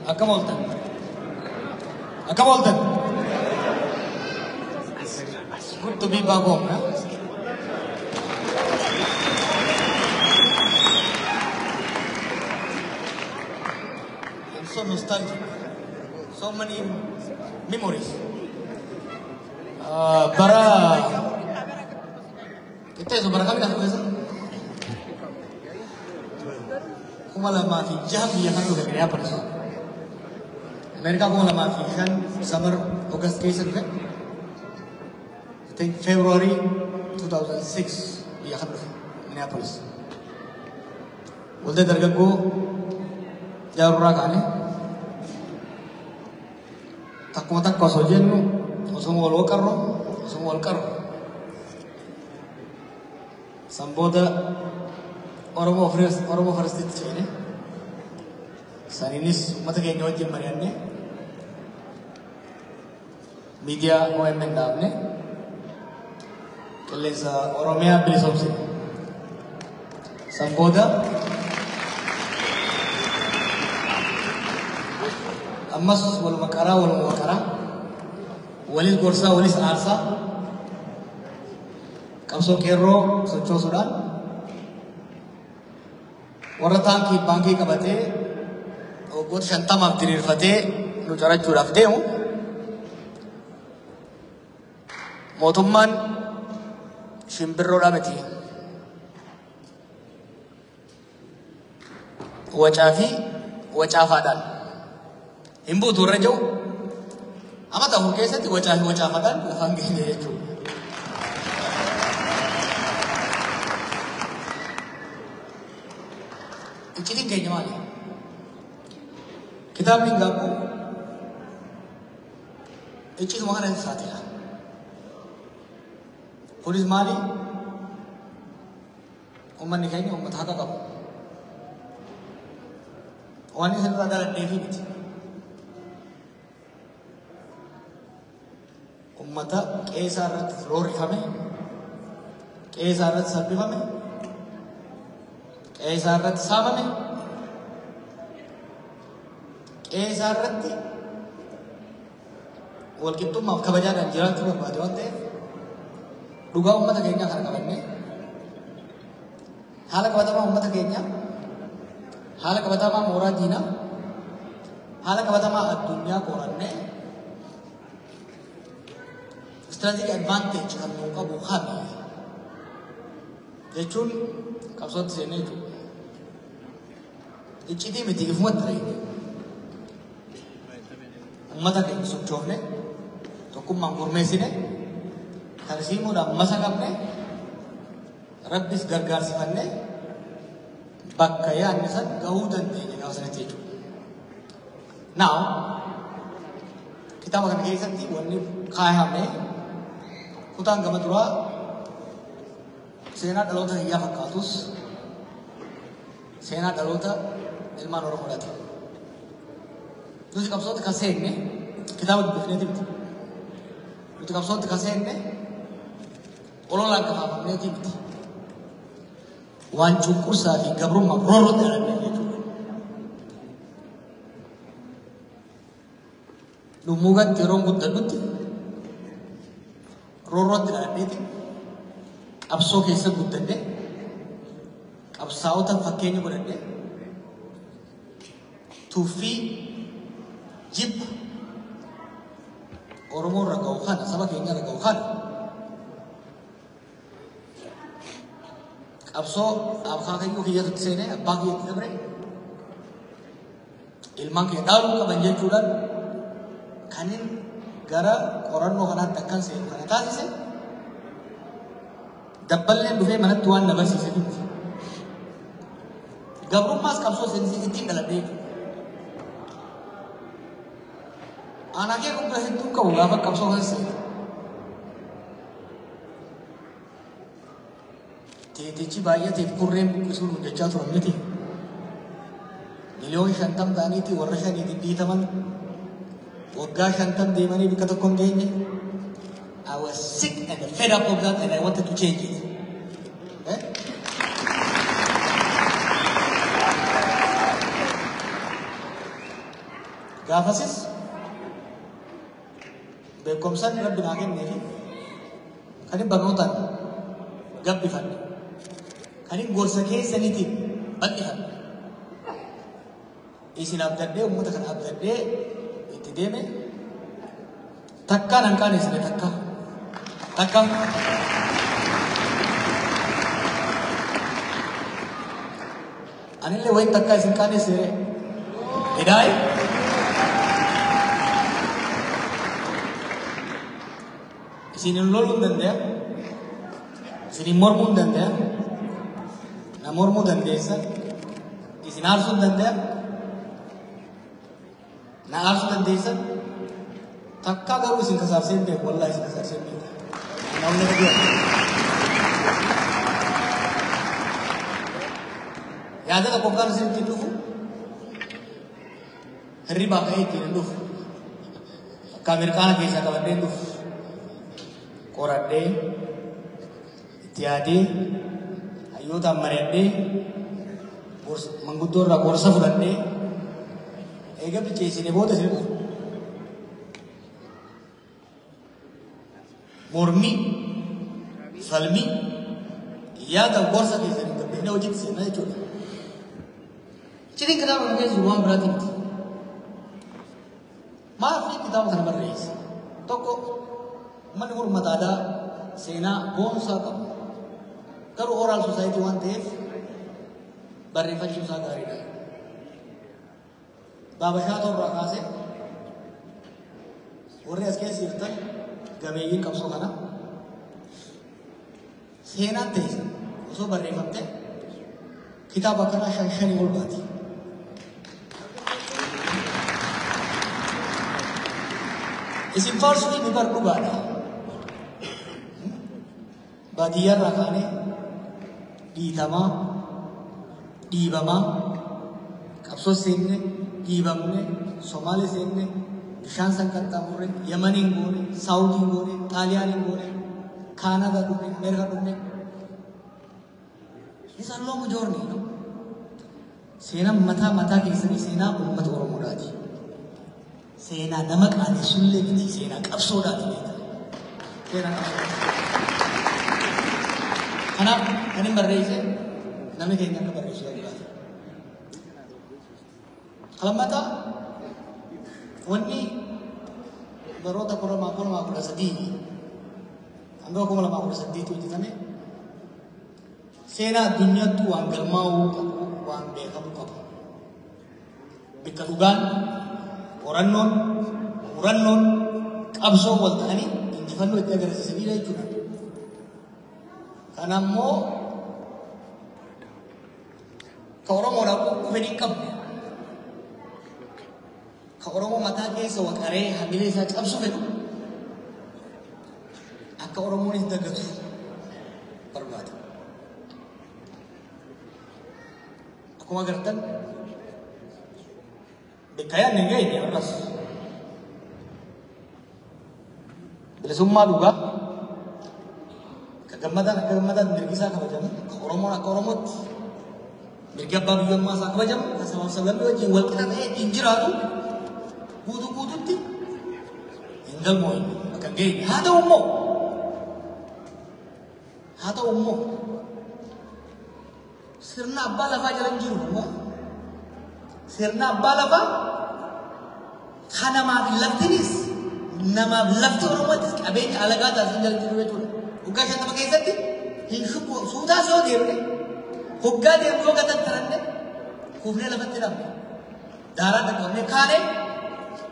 Akkam ooltan? Akkam ooltan? Good to be back home. Huh? I'm so nostalgic. So many memories. Bara Ito, bara kami nasa keessa? 2006 biyya kana dhufe Minneapolis. Ameerikaa 2005 summer August keessa dhufe. I think February 2006 biyya kana dhufe Minneapolis. Waldaa dargaggoo jaarurraa kaane takkuma takka osoo jennu osoo wal waqarru osoo wal qarru san booda Oromoo Firestitti ceene saniinis uummata keenya wajjin mari'anne miidiyaa OMN dhaabne qilleensa Oromiyaa bilisoomsine. San booda ammas waluma qaraa waluma waqaraa walis gorsaa walis aarsaa qabsoo qeerroo sochoosuudhaan warra taankii baankii qabatee waggoota 50 diriirfatee nu carachuudhaaf deemu mootummaan shimbirroodhaa miti. Wacaa fi wacaafaadhaan hin buutu warra jiru amata afur keessatti wacaa fi wacaafaadhaan lafaan geenye jechuudha. Iccitiin keenya maali? Kitaabni gaabbu iccituma kana saaxila. Kunis maali? Uummanni keenya uummata haqa qabu. Waan isin irraa dhaladheefi miti. Uummata qeesaa irratti roorrifame, qeesaa irratti salphifame, qeesaa irratti saamame, qeesaa irratti walqixxummaaf kabajaadhaan jiraachuu barbaade waan ta'eef dhugaa uummata keenyaa kana qabannee haala qabatamaa uummata keenyaa, haala qabatamaa mooraa diinaa, haala qabatamaa addunyaa qorannee strategic advantage kan nuu qabu kami jechuun qabsootti seenee jechuudha. Iccitii miti ifumatti ta'e uummata keenya sochoofne tokkummaan gurmeessine tarsiimuudhaan masa qabne rabbis gargaarsifanne bakka yaadne san gahuu dandeenya gaafa sanatti jechuudha. Now kitaaba kana keessatti wanni kaayame kutaan gama duraa seenaa dhaloota hiyyaa fakkaatus seenaa dhaloota ilmaan Oromoodhaati. Nuti qabsootti kan seenne kitaaba dubbifneeti miti. Nuti qabsootti kan seenne ololaan kafaafamneeti miti. Waan cunqursaa fi gabrummaa roorrootti dhalanne jechuudha. Dhummuugatti yeroon guddadhutti roorrootti dhaladheeti qabsoo keessa guddadhe qabsaa'ota fakkeenya godhadhe tuffii jibba Oromoo irra ga'u kana saba keenya irra ga'u kana qabsoo akaakayyuu kiyyatti seenee abbaa kiyyatti dabre ilmaan kiyya dhaaluu qaban jechuudhaan kanin gara qorannoo kanaatti akkan seenu kana taasise dabballeen dhufee manatti waan na barsiise miti. Gabrummaas qabsoo seensi ittiin dhaladhee jechuudha. Aanaa kee guddaa hedduu qabu gaafa qabsoo keessa seenu. Teetichi baay'ateef kurreen buqqisuun hojjechaa turan miti. 50,000,000 ta'aniiti warra shaniitiin dhiitaman waggaa 50 deemanii bakka tokko hin geenye. I was sick and fed up of that and I wanted to change it. Eh? Gaafasis beekumsaan Rabbi naa kennee fi kan hin barnootaan gabbifanne, kan hin gorsa keessaniitiin bal'ifanne. Isin abdadhee, uummata kana abdadhee itti deeme, takkaan hanqaan isine takka. Takka. Anillee wayin takka isin qaanesseere. Hidaayi. Isin hin loluu hin danda'a. Isin hin mormuu hin danda'a. Na mormuu dandeessa. Isin aarsuu hin danda'a. Na aarsuu dandeessa. Takka garuu isin kasaarsee hin beeku. Wallaahi isin kasaarsee hin beeku. Namni na bira. Yaada tokko kan isin ittiin dhufu, hirribaa ka'ee ittiin hin dhufu. Akka Ameerikaana keessaa qabadhee hin dhufu. Qoradhee, itti yaadee, hayyootaan mari'adhee, manguddoo irraa gorsa fudhadhee, eega bilcheessinee booda isin dhufu. Mormii, falmii, yaada gorsa keessanii gabbifnee hojiitti seenaa jechuudha. Iccitiin kitaaba kana keessa jiru waan biraatii miti. Maaf kitaaba kana barreesse? Tokko, uummanni kun uummata aadaa seenaa boonsaa qabu. Garuu oral society waan ta'eef barreeffachuun isaa gaariidha. Baabashaatoo irraa kaasee warri as keessa jirtan gameeyyiin qabsoo kana seenaan ta'e osoo barreeffamte kitaaba akkanaa shan shanii ol baati. Isin faarsuun inni bar dhugaadha. Baadiyyaa irraa kaanee dhiitamaa, dhiibamaa, qabsoo seenne, dhiibamne, Somaalee seenne, bishaan san qaxxaamurre, Yamaniin goone, Saawudiin goone, Xaaliyaaniin goone, Kaanadaa dhufne, Ameerikaa dhufne. It's a long journey, no? Seenaan mataa mataa keessanii seenaa uummata Oromoodhaati. Seenaa nama qaanessullee miti, seenaa qabsoodhaati beekta. Seenaa qabsoodhaati. Kanaaf kan hin barreesse namni keenya akka barreessu barbaada. Lammataa, wanni baroota 2013 hanga 2018 hojjetame seenaa addunyaatti waan galmaa'uu qabu, waan beekamuu qabu. Bikka dhugaan, qorannoon, murannoon, qabsoon wal ta'anii injifannoo itti agarsiisanidha jechuudha. Kana immoo ka Oromoodhaaf fedhii hin qabne, ka Oromoo mataa keessa waqaree hamilee isaa cabsu fedhu akka Oromoonis dagatu barbaada. Akkuma agartan bakka yaadne hin geenye har'as. Bilisummaa dhugaa ka gammadaan akka gammadaan mirgi isaa kabajamu, ka Oromoon akka Oromootti mirgi abbaa biyyummaa isaa kabajamu, ka sabaaf sablammii wajjin wal qixa ta'ee ittiin jiraatu guutuu guututti hin galmoofne, bakka hin geenye. Haa ta'u immoo sirna abbaa lafaa jala hin jiru immoo sirna abbaa lafaa kan namaaf laftinis namaaf lafti Oromootis qabeenya alagaa taasisan jala jiru jechuudha. Waggaa 50 keessatti hin shukku suutaas yoo deemne, hoggaa deemnu yoo gatan taranne, kufnee lafatti dhabne, daaraa dhaqqabne kaane,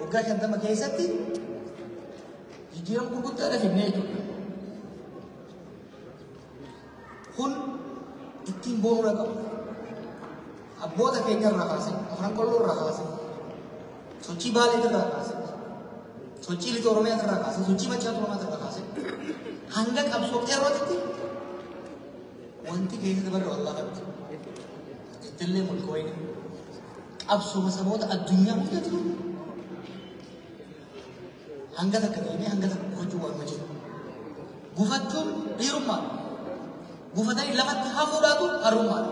waggaa 50 keessatti jijjiirama gurguddaadha fidne jechuudha. Kun ittiin boonuudha qabu. Abboota keenya irraa kaasee, Afran Qalloo irraa kaasee, sochii Baalee irraa kaasee, sochii Lixa Oromiyaa irraa kaasee, sochii Maccaa Oromiyaa irraa kaasee, hanga qabsoo qeerrootitti wanti keessatti barre wallaafatti. Ittillee mulkooyne qabsoo saboota addunyaa hundatu hanga takka deemee hanga takka gufachuu waanuma jiru. Gufachuun dhiirummaadha. Gufatanii lafatti hafuudhaatu harrummaadha.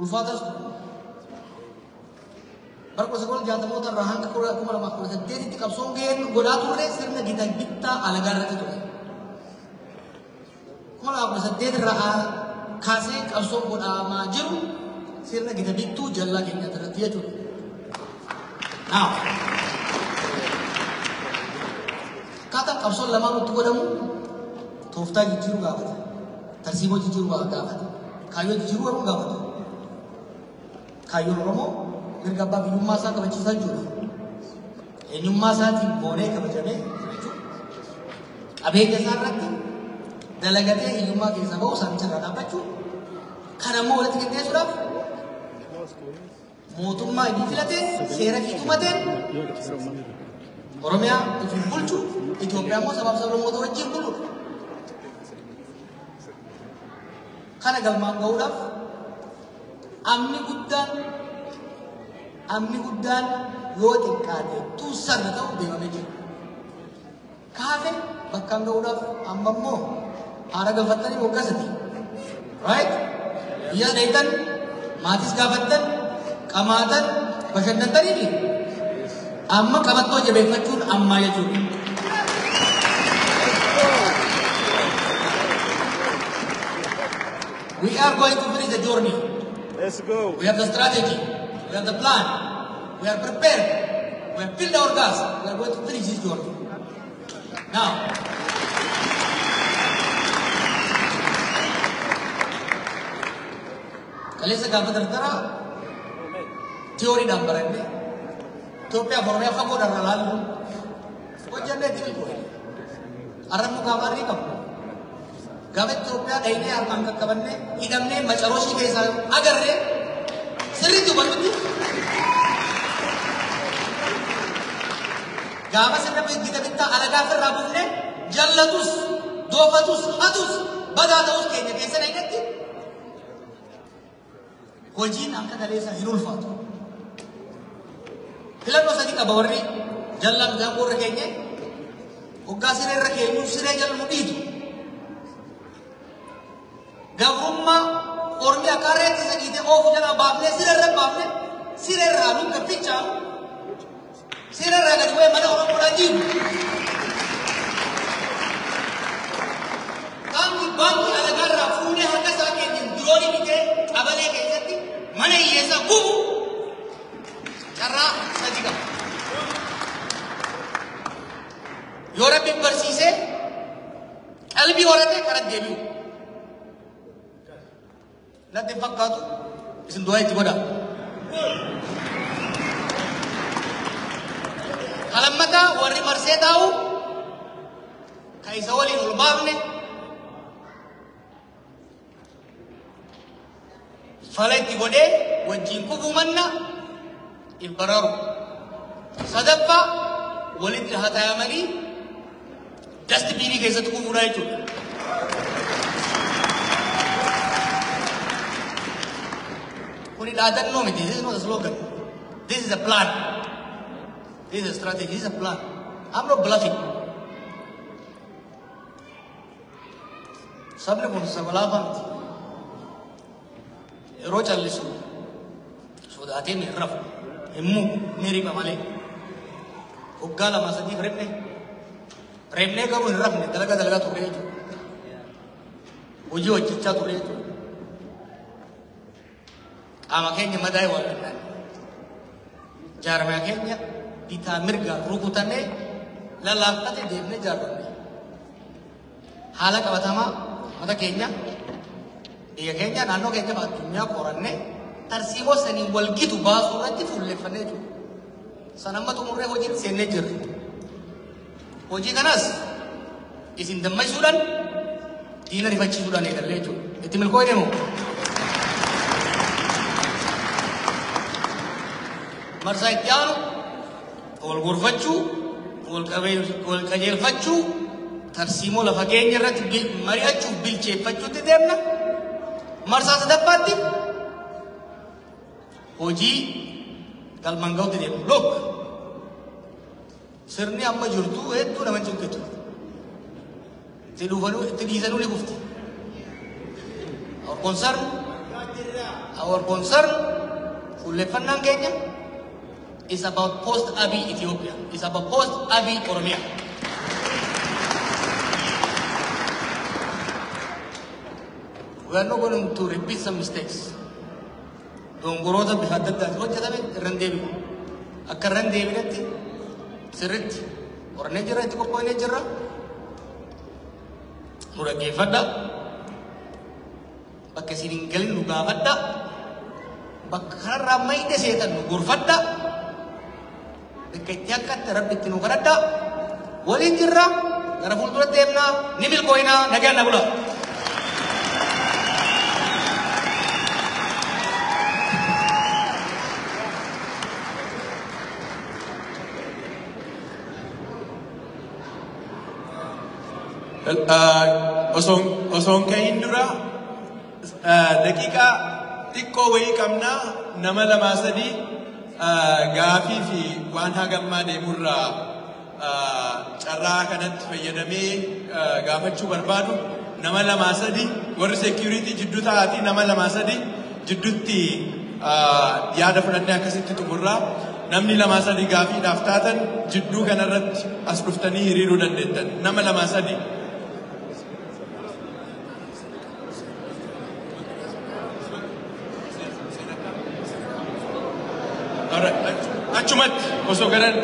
Ulfaatas ture. Bara 1960moota irraa hanga 2018tti qabsoon gaheen godhaa turre sirna gita bittaa alagaa irratti ture. 2018 irraa kaasee qabsoon godhamaa jiru sirna gita bittuu jallaa keenya irratti jechuudha. Now, akkaataan qabsoon lamaan itti godhamu tooftaa jijjiiruu gaafata. Tarsiimoo jijjiiruu gaafata. Kaayyoo jijjiiruu garuu gaafata. Kaayyoon Oromoo mirga abbaa biyyummaa isaa kabachiisaa jechuudha. Eenyummaa isaatiin boonee kabajamee jiraachuu, qabeenya isaa irratti dalagatee hiyyummaa keessaa bahu, saamicha irraa dhaabbachuu, kan ammoo walitti qindeessuudhaaf mootummaa inni filateen, seera fi tumateen Oromiyaa ofiin bulchu, Itoophiyaa immoo sabaaf sablammoota wajjin buluudha. Kana galmaan gahuudhaaf amni guddaan yoo xiqqaate tuussarra ta'u deemamee jira. Kaafe bakkaan gahuudhaaf amma immoo haara galfattanii moggasati. Right? Biyya dheeytan, maatis gaafattan, qamaatan, bashannantanii fi amma qabattoo jabeeffachuun ammaa jechuudha. We are going to finish the journey. Let's go. We have the strategy. We have the plan. We are prepared. We have filled our gas. We are going to finish this journey. Now, kaleessa gaafa dardara tiyooriidhaan baranne, Itoophiyaa fi Oromiyaa fagoodhaan irra laallu hojjannee itti milkoofne. Har'a immoo gaafa arrii qabnu. Gaafa Itoophiyaa dhahinee harkaan qaqqabannee hidhamnee macarooshii keessaa agarree sirriitti hubannutti, gaafa sirna gita bittaa alagaa ofirraa buufnee jallatus, doofatus, hatus, badaa ta'us keenya keessa dhahinetti hojiin akka kaleessa hin ulfaatu. Filannoo sadii qaba warri jallaan gaangoo irra keenye: hoggaa siree irra keenyu siree jala nu dhiitu. Gabrummaa ormi akka harreetti isa dhiite oofu jala baafnee siree irra baafnee siree irraa nu gaffichaanu, siree irraa gadi bu'ee mana Oromoodhaan diigu. Baankii baankii alagaa irraa fuunee harka isaa keenyaan diroonii bitee qabalee keessatti mana hiyyeessaa gubu, carraa sadi qaba. Yoo Rabbiin barsiisee qalbii horatee karaa deebi'u. Natti hin fakkaatu, isin du'aa itti godhaa. Kalammataa warri marsee taa'u ka isa waliin ol baafne fala itti godhee wajjin kufuu manna if bararu. Sadaffaa walitti hataayamanii dustbinii keessatti kufuudha jechuudha. Kuni dhaadannoo miti. This is not a slogan. This is a plan. This is a strategy. This is a plan. I'm not bluffing. Sabni kun saba laafaa miti. Yeroo callisu sodaatee hin rafu. Hin muku, ni riba malee. Waggaa lama sadiif ribne. Ribnee garuu hin rafne, dalagaa dalagaa turre jechuudha. Hojii hojjechaa turre jechuudha. Qaama keenya madaa'e waan danda'an. Jaarmaa keenya bitaa mirgaan rukutamee lallaaffate deemnee jaarranne. Haala qabatamaa mata keenya, biyya keenya, naannoo keenya fi addunyaa qorannee tarsiimoo saniin wal gitu baasuu irratti fuulleffannee jechuudha. San amma xumurree hojiitti seennee jirra. Hojii kanas isin dammaqsuudhaan, diina rifachiisuudhaan eegallee jechuudha. Itti milkoo deemu. Marsaa itti aanu wal gorfachuu, wal qajeelfachuu, tarsiimoo lafa keenya irratti mari'achuuf bilcheeffachuutti deemna. Marsaa sadaffaatti hojii galmaan ga'utti deemna. Look, sirni amma jirtu hedduu nama cinqitu. Itti dhufanuu itti dhiisanuu ni kufti. Our concern Our concern, fuulleffannaan keenya, is about post-Abiy Ethiopia. Is about post-Abiy Oromia. We are not going to repeat some mistakes. Dongoroota bifa adda addaatiin hojjetame irra hin deebinu. Akka irra hin deebinetti sirriitti qorannee jirra, itti qophoonee jirra. Nu dhaggeeffadha. Bakka isin hin galin nu gaafadha. Bakka kanarraa mayda seetan nu gorfadha. Bakka itti akkatti Rabbi itti nu kadhadha. Waliin jirra. Gara fuulduratti deemnaa. Ni milkooyinaa. Nagaan na bula. Osoon kahin dura daqiiqaa xiqqoo wayii qabnaa, nama lamaa sadii gaafii fi waan hagammaa deemurraa carraa kanatti fayyadamee gaafachuu barbaadu nama lamaa sadii, warri security jidduu ta'aatii nama lamaa sadii jidduutti yaada fudhannee akkasitti xumurraa. Namni lamaa sadii gaafiidhaaf taatan jidduu kanarratti as dhuftanii hiriiruu dandeettan, nama lamaa sadii. Achumatti osoo garan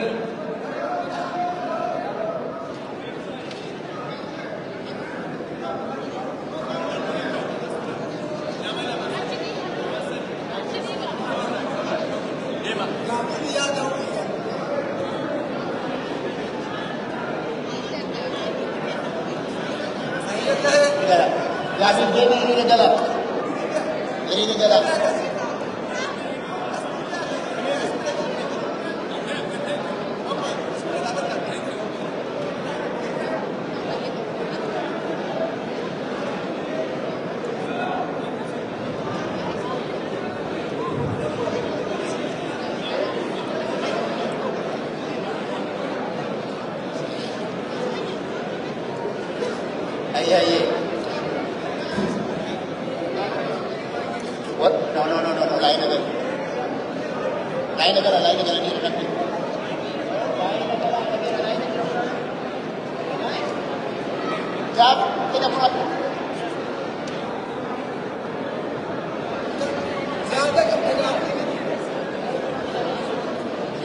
Gaafii deema, hiriira gala. Hiriira gala. Aye, aye. What? No, no, no, no, no. Line again. Line again, line again. Jab, take a front.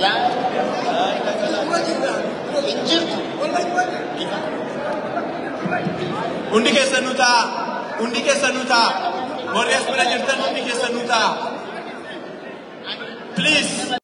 Line. Injirtu. Hundi keessanuu ta'a. Hundi keessanuu ta'a. Warri as bira jirtan hundi keessanuu ta'a. Please.